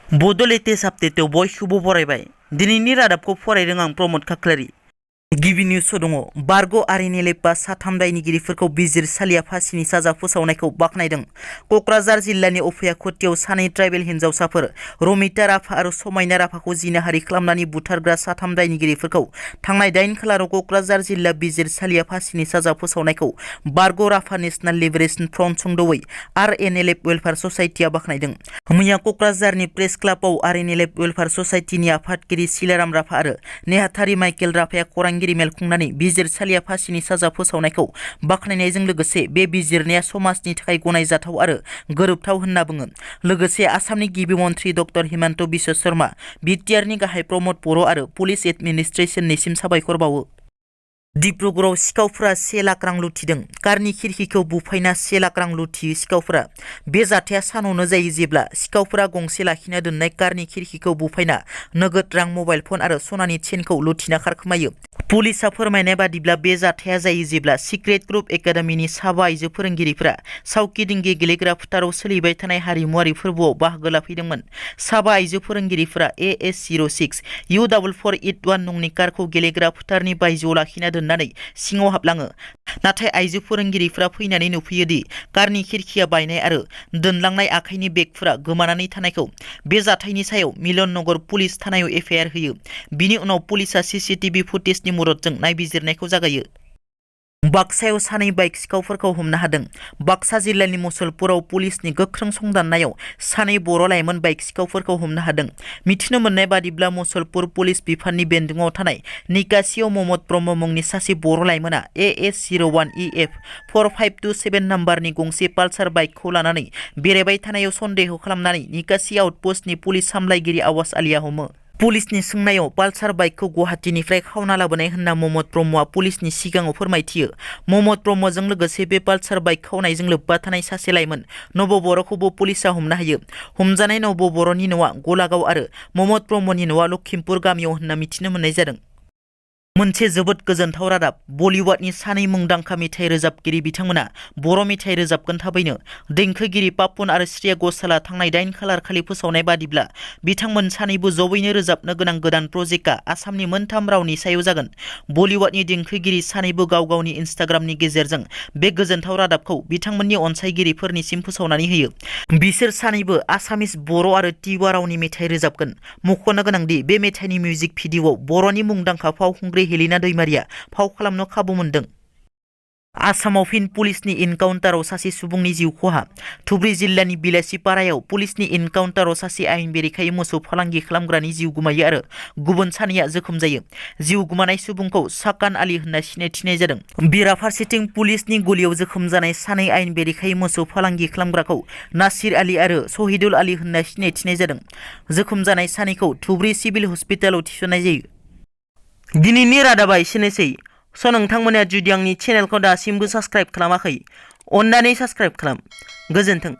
Bodo latest update बयखौबो बरायबाय। दिनैनि रादाबखौ फरायदों आं प्रमद खाख्लारि। गिबि निउस दङ बारग' आरिनि लेपा साथाम दायनिगिरिफोरखौ बिजिरसालिया फासिनि साजा फोसावनायखौ बाख्नायदों। क'क्राझार जिल्लानि अफियाखुथियाव सानै ट्राइबेल हिन्जावसाफोर रमिता राभा आरो समायना राभाखौ जिनाहारि खालामनानै बुथारग्रा साथाम दायनिगिरिफोरखौ थांनाय 8 खालाराव क'क्राझार जिल्ला बिजिरसालिया फासिनि साजा फोसावनायखौ बारग' राभा नेशनेल लिबारेशन फ्रन्ट सुंद'यै RNLF वेलफेयार ससाइटिया बाख्नायदों। मैया क'क्राझारनि प्रेस क्लाबाव RNLF वेलफेयार ससाइटिनि आफादगिरि सिलाराम राभा आरो नेहाथारि माइकेल राभाया खौरांगिरि मेल खुंनानै बिजिरसालिया फासिनि साजा फोसावनायखौ बाख्नायनायजों लोगोसे बे बिजिरनाया समाजनि थाखाय गनायजाथाव आरो गोरोबथाव होनना बुङो। लोगोसे आसामनि गिबि मन्थ्रि डक्टर हिमन्त बिश्व शर्मा, बिटिआरनि गाहाय प्रमद बर' आरो पुलिस एडमिनिस्ट्रेशननिसिम साबायखर बावो। डिब्रुगड़आव सिखावफोरा 1 लाख रां लुथिदों। कारनि खिरखिखौ बुफायना 1 लाख रां लुथियो सिखावफोरा। बे जाथाया सानावनो जायो जेब्ला सिखावफोरा गंसे लाखिना दोननाय कारनि खिरखिखौ बुफायना नोगोद रां, मबाइल फन आरो सनानि चेनखौ लुथिना खारखोमायो। पुलिसआ फोरमायनाय बादिब्ला बे जाथाया जायो जेब्ला सिक्रेट ग्रुप एकाडेमिनि साबा आइजो फोरोंगिरिफोरा सावकिदिंगि गेलेग्रा फोथाराव सोलिबाय थानाय हारिमुआरि फोरबोआव बाहागो लाफैदोंमोन। साबा आइजो फोरोंगिरिफोरा AS06 U4481 नंनि कारखौ गेलेग्रा फोथारनि बायजोआव लाखिना दोननानै सिङाव हाबलाङो। नाथाय आइजो फोरोंगिरिफोरा फैनानै नुफैयोदि कारनि खिरखिया बायनाय आरो दोनलांनाय आखाइनि बेगफोरा गोमानानै थानायखौ। बे जाथायनि सायाव मिलननगर पुलिस थानायाव FIR होयो। बिनि उनाव पुलिसआ CCTV फुटेजनि मददजों नायबिजिरनायखौ जागायो। बाक्सायाव सानै बाइक सिखावफोरखौ हमनो हादों। बाक्सा जिल्लानि मुसलपुराव पुलिसनि गोख्रों संदाननायाव सानै बर' लाइमोन बाइक सिखावफोरखौ हमनो हादों। मिथिनो मोननाय बादिब्ला मुसलपुर पुलिस बिफाननि बेन्दोङाव थानाय निकासियाव ममद ब्रह्म मुंनि सासे बर' लाइमोना AS01EF 4527 नाम्बारनि गंसे पालसार बाइकखौ लानानै बेरायबाय थानायाव सन्देह खालामनानै निकासि आउटपस्टनि पुलिस सामलायगिरि आवाज आलिया हमो। पुलिसनि सोंनायाव पालसार बाइकखौ गुवाहाटीनिफ्राय खावना लाबोनाय होनना ममद ब्रह्मआ पुलिसनि सिगाङाव फोरमायथियो। ममद ब्रह्मजों लोगोसे बे पालसार बाइक खावनायजों लोब्बा थानाय सासे लाइमोन नब बर'खौबो पुलिसआ हमनो हायो। हमजानाय नब बर'नि न'आ गलागाव आरो ममद ब्रह्मनि न'आ लखिमपुर गामियाव होनना मिथिनो मोननाय जादों। मोनसे जोबोद गोजोनथाव रादाब। बलिउडनि सानै मुंदांखा मेथाइ रोजाबगिरि बिथांमोना बर' मेथाइ रोजाबगोन थाबैनो। देंखोगिरि पापन आरो श्रेया घोषालआ थांनाय 8 खालार खालि फोसावनाय बादिब्ला बिथांमोन सानैबो जयैनो रोजाबनो गोनां गोदान प्रजेक्टआ आसामनि मोनथाम रावनि सायाव जागोन। बलिउडनि देंखोगिरि सानैबो गाव गावनि इन्स्टाग्रामनि गेजेरजों बे गोजोनथाव रादाबखौ बिथांमोननि अनसायगिरिफोरनिसिम फोसावनानै होयो। बिसोर सानैबो आसामिस, बर' आरो टिवा रावनि मेथाइ रोजाबगोन। मख'नो गोनांदि बे मेथाइनि मिउजिक भिडिअ'आव बर'नि मुंदांखा फावखुंग्रि हेलिना दैमारिया फाव खालामनो खाबु मोनदों। आसामाव फिन पुलिसनि इनकाउन्टाराव सासे सुबुंनि जिउ खहा। धुबरी जिल्लानि बिलासिपारायाव पुलिसनि इनकाउन्टाराव सासे आयेन बेरेखायै मोसौ फालांगि खालामग्रानि जिउ गोमायो आरो गुबुन सानैया जोखोम जायो। जिउ गोमानाय सुबुंखौ साकान आली होनना सिनायथिनाय जादों। बेराफारसेथिं पुलिसनि गलियाव जोखोम जानाय सानै आयेन बेरेखायै मोसौ फालांगि खालामग्राखौ नासिर आली आरो शहीदुल आली होनना सिनायथिनाय जादों। जोखोम जानाय सानैखौ धुबरी सिभिल हस्पिटालाव थिसननाय जायो। दिनैनि रादाबा एसेनोसै। नोंथांमोना जुदि आंनि चेनेलखौ दासिमबो साबस्क्राइब खालामाखै, अन्नानै साबस्क्राइब खालाम। गोजोन्थों।